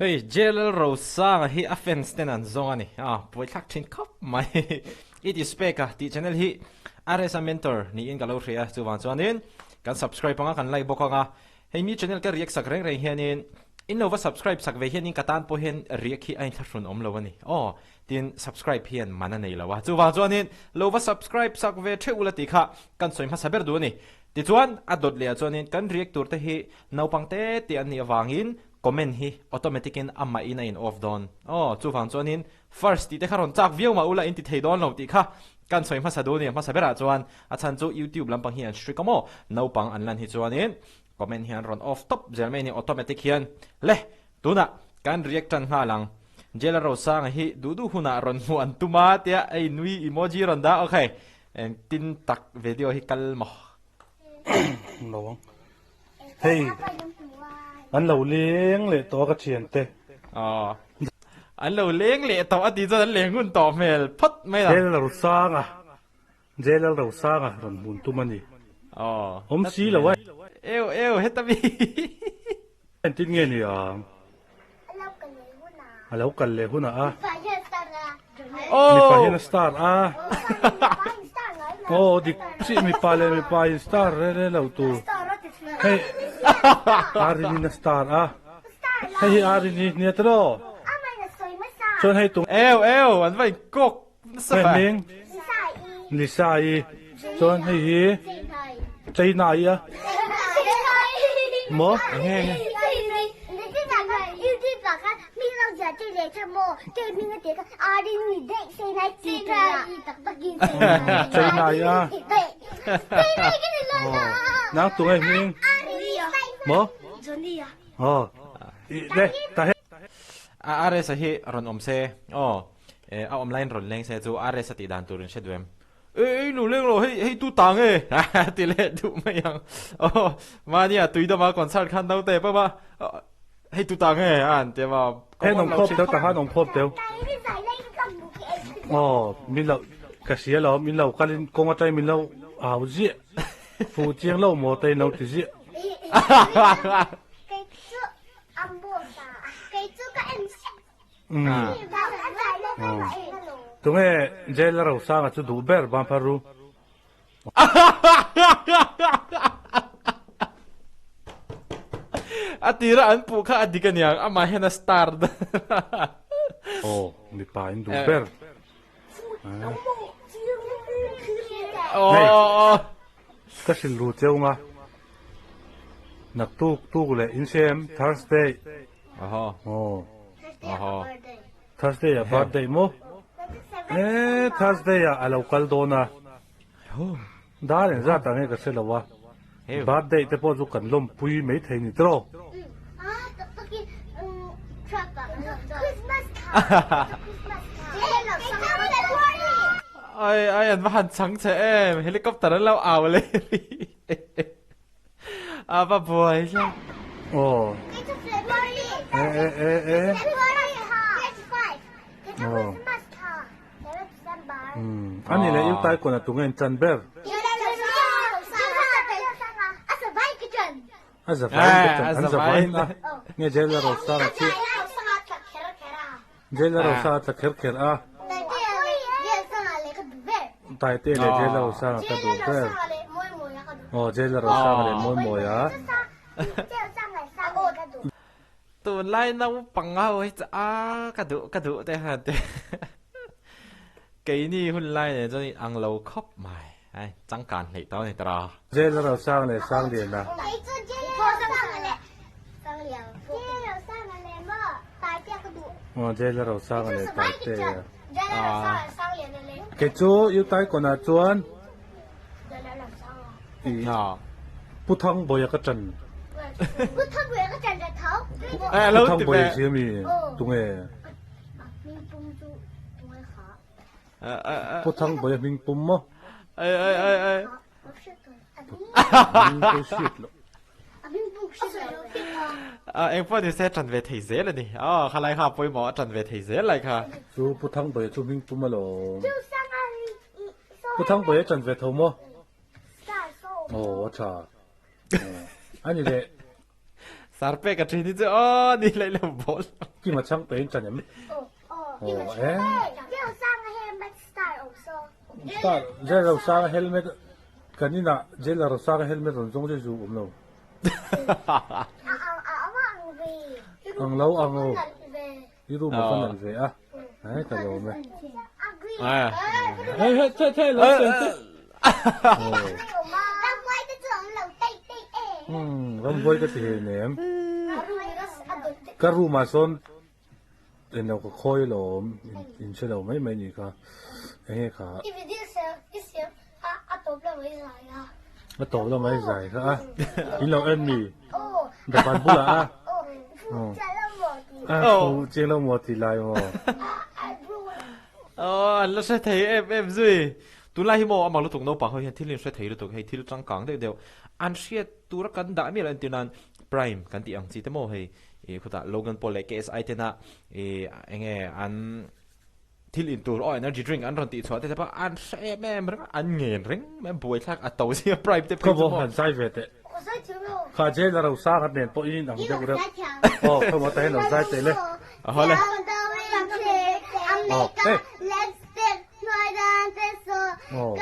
Hei JLL Rosanga hi a fans ten an zawng a ni a, buaithlak thin khawp mai. It is pek a tih channel hi RSa mentor niin ka lo hria a, chuvang chuanin kan subscribe anga kan like bawk anga, hei mi channel ka react sak reng reng hianin in lo va subscribe sak ve hianin ka tan pawh hian react hi a inthlahrun awm lo a ni aw, tin subscribe hian man a nei lo a, chuvang chuanin lo va subscribe sak ve theuh ula tih kha kan sawi hmasa ber duh a ni. Tichuan a dawt leh ah chuanin kan react tur te hi naupang te te an nih avangin Comment hi automatic in amah in a in off dawn. Aw, chuvang chuanin first tih te kha rawn chak viau mah ula in ti thei dawn lo tih kha kan sawi hmasa duh a ni. Hmasa berah chuan a chhan chu YouTube lampang hi an strict a maw? Naupang an lan hi chuanin comment hi an rawn off tawp zel mai a ni automatic hian. Le, tunah kan react tan nghal ang. Jailer Rosanga hi duh duh hunah rawn hmuh an tum a tia ei nui emoji rawn dah okay. Engtin tak video hi kal maw? Lo ang. Hei, an lo leng leh tawh a ka thiante. Aw, an lo leng leh tawh a tih chuan an leng hun tawh hmel phawt mai a. Jail Rosanga, Jail Rosanga rawn hmun tum a ni. Aw. Awm si lo a. Eu eu heta mi. Engtin nge ni ang? A lo kal leh hunah a. Mipa hian a star a. Aw dik chiah mipa leh mipa in star rel rel lo tur. Hei Arini in a star a. Hei hi Arini nia tiraw? Chuan hei tung. Eu eu an va in kawk nasa ve. Hming Lisa-i chuan hei hi China-i a. Maw? Enge enge. China-i a. Nang tunge hming? Maw? Aw. Le ta he. A RS-a hi rawn awm se aw. A awm laiin rawn leng se chu RS-a tih dan tur in hre duh em? Ei ei lo leng lo hei hei tu ta nge ti leh duh mai ang aw mahnia tui dama concert khan naute pawh a hei tu ta nge a an ti a Hei an awm khawp teuh tahan awm khawp teuh aw min lo ka hria lo min lo kalin kawng atangin min lo au ziah fuh chiang lo maw te in lo ti ziah. Tunge jail a Rosanga chu duh ber ban phar ru. A tira an puh kha a dik aniang amah hian a star Aw mipa in duh ber. Aw. Ka hrilh ru cheu nga. Naktuk tuk leh insem Thursday. Aha. Aw. Aha. Thursday a birthday maw? Eh, Thursday ah a lo kal dawn a. Dar eng zat ah nge ka hre lo a. Birthday te pawh chu kan lawmpui mai thei ni tiraw? Ai ai an va han chang che em helicopter an lo au leh rih. A va buai hle. Aw. E e e e. Aw. Hmm. Ani le iu tai kona tunge in chan ber. A zavai ka chan. An zavai na. Nge jail ro sa chi. Jail ro sa tla kher kher a. Tai te le jail ro sa ka du ber. Aw jail ro sa le mawi mawi a. Tunlai naupang ho hi chu a ka duh ka duh te han ti. Keini hun lai nen chuan in ang lo khawp mai. Ai changkan hleih tawh a ni tawh a. Jail ro sang leh sang lian a. Aw jail ro sang leh tai te a. Kei chu U Tai kawnah chuan Pu Thangbawi a ka ṭan. Pu Thangbawi a si ami tunge? Pu Thangbawi a hming pum maw? Hming pawh hriat loh. Eng pawh ni se ṭan ve thei zel a ni. Aw khalai kha pawimawh a ṭan ve thei zel lai kha. Chu Pu Thangbawi chu hming pum alawm. Pu Thangbawi a ṭan ve tho maw? Aw a ṭha. A ni leh. Sarpe ka thin hi chu aw ni leh lo bawl. Kima chhang pe in tan em? Aw e. Star Jail Rosanga helmet kan inah Jail Rosanga helmet rawn zawng zui zu awm lo. Ang lo ang o. I room a va nalh ve a. Ai ka lawm e. Hei hei the the lo chen che. Hmm, ramhuai ka ti hei nem. Ka room ah sawn englo ka khawi lawm in hre lo mai mai ni kha. Enge kha. A tawp lo mai zai kha a. In lo en mi. Dapan bulah a. A fu chiang lo maw ti lai maw. Aw an la hre thei em em zui. Tunlai hi maw amah lutuk naupang ho hian thil in hre thei lutuk hei thil changkang deuh deuh an hriat tura kan dah miah lo entir nan Prime kan tih ang chi te maw hei ih khutah Logan Paul leh KSI tena ih enge an Thil in tur aw energy drink an rawn tih chhuah te te pawh an hre em em reng a, an ngen reng mai a, buaithlak a to zia prime te phei chu maw. Ka han zai ve teh. Kha jail a rosang a nen pawh in ang deuh reuh. Aw khaw maw ta hian lo zai teh le. A haw le. Aw hey. Aw.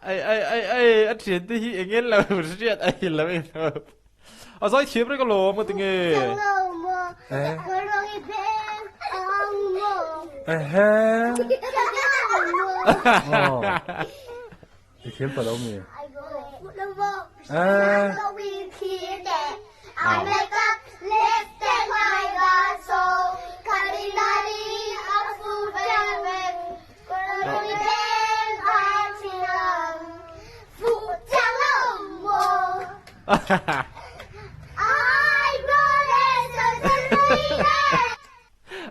Ai ai ai ai a thian te hi eng nge lo hriat a lo in. A zai thiam reng alawm a ti nge. I thiam pa lo mi.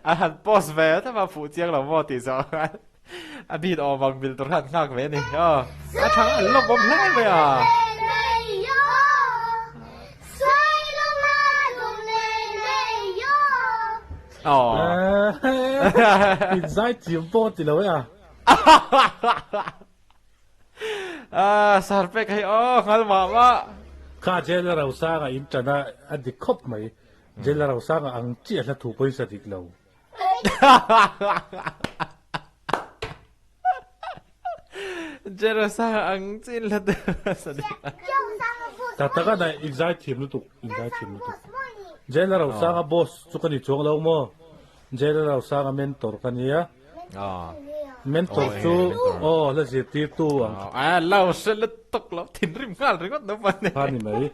A han post ve a tama fuh chiang lo maw tih zawh khan a beat awm ang mil tur khan nghak ve a ni. Aw a thang an lawm awm hle mai a. Aw. In zai thiam pawh ti lo e a. Ah, sar pek hei aw, ngal mah mah. Kha Jail a Rosanga in tan a, a dik khawp mai. Jail a Rosanga ang chiah hla thu pawisa dik lo. Jail Rosanga ang chiah hla thu pawisa dik lo. Tak tak a in zai thiam lutuk, in zai thiam lutuk. Jail a Rosanga boss chu ka ni chuang lo maw? Jail a Rosanga mentor ka nia. Mentor chu aw la zirtirtu ang. A lo hre lutuk lo thinrim nghal ringawt no pan ni. Kha ni mai.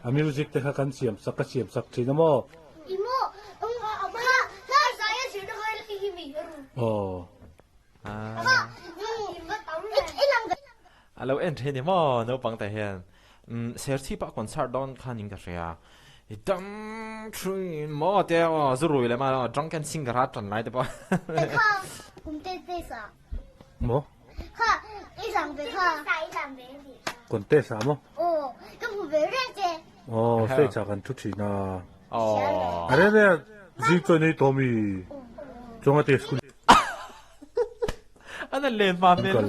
A music te kha kan siam sak ka siam sak thin a maw? Aw. A lo en thin ni maw naupang te hian. Serchhip ah concert dawn khan in ka hria. I dam thin maw te aw zu rui leh ma drunken singer a tan lai te pawh. Maw? Contest ah maw? Aw stage ah kan thu thin a. Aw. A re re zing chuan ei tawh mi chuang a te school. An an len hma hmel.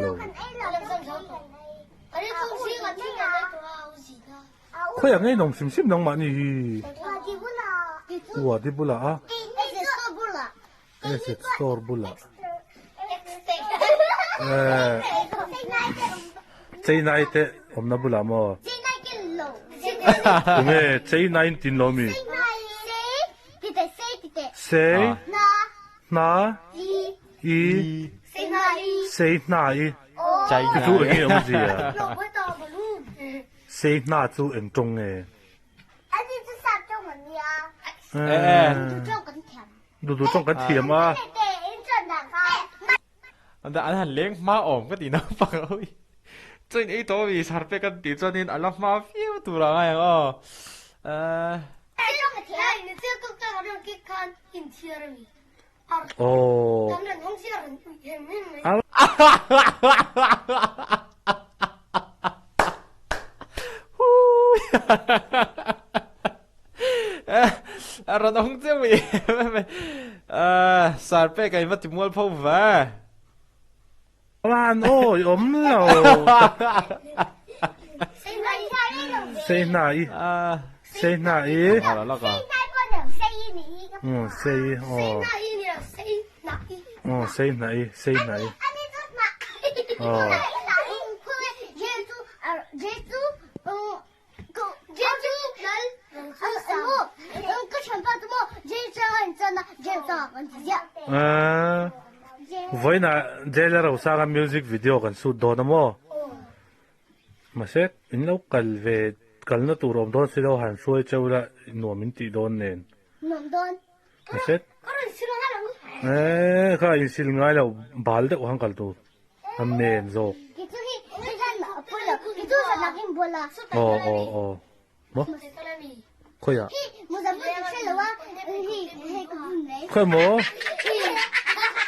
Khawiah ngei nawm hrim hrim nangmah ni hi. Ua di bulah a. Asset store bulah. Eh. Chennai te awmna bulah maw? Tunge Chennai in tin lo mi? Sei na i sei hna i. Chu chu eng nge awmzia? Sei hna chu eng tawng nge? Duh duh tawng kan thiam a. An han leng hma awm ka ti naupang oi. Chain ei tawh mi sar pek an tih chuanin a la hma viau tur a ngai ang aw. Aw. A rawn awng chiang mai Sar pek a i va ti mual pho ve. Van awi awm lo. Sei hna i. Sei hna i. Sei i aw. Aw sei hna i sei hna i. Aw. Vawiinah Jailer Rosanga music video kan shoot dawn a maw? Mahse in lo kal ve kalna tur awm dawn si lo han hruai cheu la nuam in tih dawn nen. Mahse eh kha insil ngai lo bal deuh han kal tur. A men zawk. Aw aw aw. Maw? Khawiah? Khawi maw?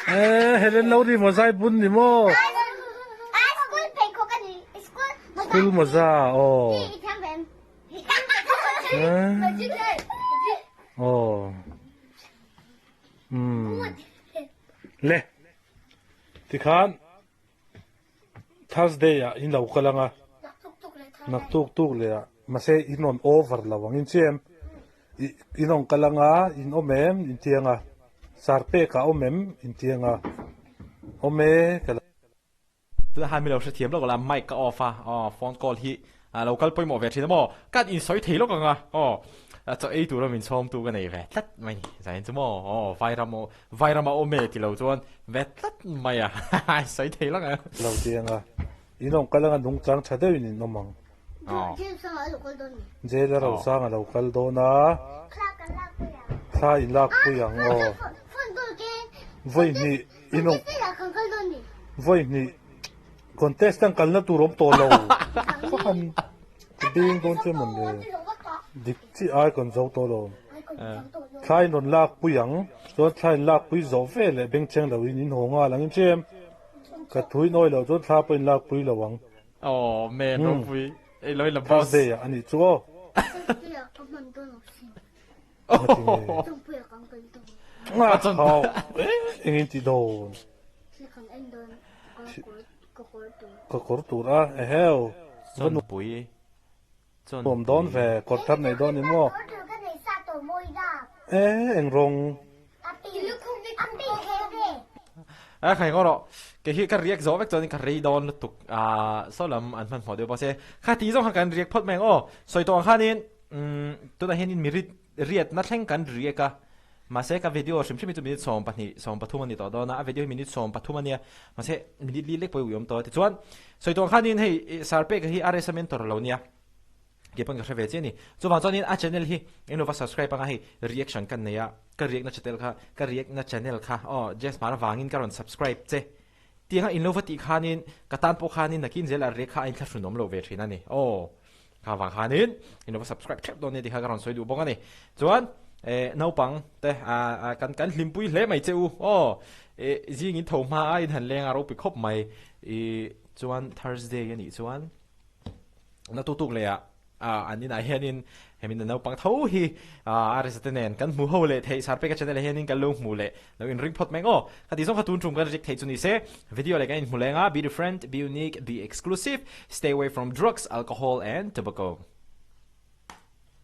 Eh, Helen lo ri maw zai bun ni maw? School mawza aw. Eh. Aw. Hmm. Le. Tikhan Thursday ah in lo kal anga naktuk tuk leh ah mahse in rawn over lo ang in chiam in rawn kal anga in awm em in ti anga sar pek ah awm em in ti anga awm e ka lo Tunah hian mi lo hrethiam lawk la mic ka off a aw phone call hi A lo kal pawimawh ve thin a maw? Kan insawi thei lawk ang a, aw. Chaw ei tura min chhawmtu ka nei ve tlat mai ni. Zain chu maw, aw, Vairam aw, Vairam a awm e ti lo chuan ve tlat mai a, sawi thei lawk ang. Lo ti ang a, in awm kal anga nungchang tha deuhin in awm ang. Jail a rosang a lo kal dawn a, thla in lak pui ang aw. Vawi hnih in awm, vawi hnih. Contestant kalna tur awm tawh lo ka han beng dawn che mawn le dik chi ai kan zo tawh lo thla in rawn lak pui ang chuan thla in lak pui zawh ve leh beng cheng lo in in haw nghal ang in chem ka thu in awi loh chuan thla pawh in lak pui lo ang aw men ropui ei lo in la boss Thursday ah anih chu aw Engin ti dawn? Ka kawr tur a, eheu. Chawnpui. Nuam dawn ve, kawr thar nei dawn ni maw? E, eng rawng? A khai ngaw rawh. Kei hi ka riak zawh vek chuanin ka rei dawn lutuk. Ah, saw lam an hmanhmawh deuh bawk se. Kha ti zawng khan kan riak phawt mai ang aw. Sawi tawh ang khanin Umm tunah hianin mi rit riatna thleng kan riak a, mahse ka video hrim hrim hi chu minute 12 13 a ni tawh dawn a, a video hi minute 13 a nia, mahse minute li lek pawh i ui awm tawh a tichuan sawi tawh ang khanin hei Sarpeka hi RS a mentor lo nia, kei pawn ka hre ve chiah a ni, chuvang chuanin a channel hi englo va subscribe anga hei reaction kan nei a, ka react na channel kha ka react na channel kha aw Jazz Hmar avangin ka rawn subscribe che tianga in lo va tih khanin ka tan pawh khanin nakin zel a react kha a inthlahrun awm lo ve thin a ni aw. Kha vang khanin in lo va subscribe theuh dawn nia tih kha ka rawn sawi duh bawk a ni. Chuan eh naupang te ah kan kan hlimpui hle mai che u aw eh zing in tho hma a in han leng a ropui khawp mai ih chuan Thursday a nih chuan na tuk tuk leh ah ah an inah hianin hemi na naupang tho hi ah RSA te nen kan hmu ho leh theih Sarpeka channel ah hianin kan lo hmu leh lo inring phawt mai ang aw. Ka tih zawng kha tun tum kan reject theih chu ni se, video leh kan inhmu leng a, be different, be unique, be exclusive, stay away from drugs, alcohol and tobacco.